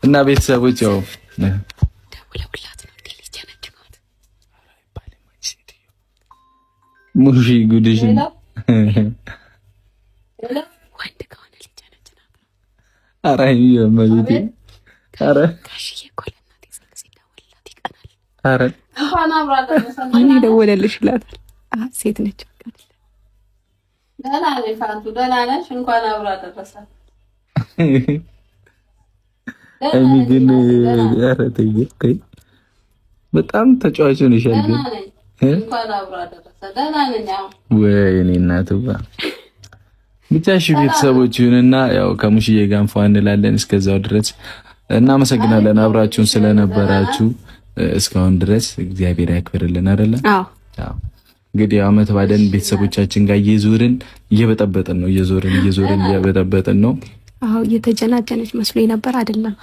እና ቤተሰቦች ያው ደውለውላት ነው እንዴ ሊጀነጅኗት? ሙሺ ጉድሽን ወንድ ከሆነ ሊጀነጅናት ነው። ኧረ እመቤቴ፣ ኧረ ጋሽዬ እኮ ለእናቴ ስልክ ሲደወልላት ይቀናል። ኧረ ማን የደወለልሽ ይላታል። ሴት ነች። ደህና ነኝ ፋንቱ፣ ደህና ነሽ? እንኳን አብሮ አደረሰን። እኔ ግን ኧረ ተይ ተይ፣ በጣም ተጫዋች ሆነሻል ግን። እንኳን አብሮ አደረሰን። ደህና ነኝ። ወይኔ እናትዋ። ብቻ እሺ ቤተሰቦች ይሁንና ያው ከሙሽዬ ጋር እንፏ እንላለን። እስከዛው ድረስ እናመሰግናለን አብራችሁን ስለነበራችሁ እስካሁን ድረስ እግዚአብሔር ያክብርልን። አይደለ? አዎ። እንግዲህ አመት ባለን ቤተሰቦቻችን ጋር እየዞርን እየበጠበጥን ነው። እየዞርን እየዞርን እየበጠበጥን ነው። አዎ፣ እየተጀናጀነች መስሎኝ ነበር። አይደለም።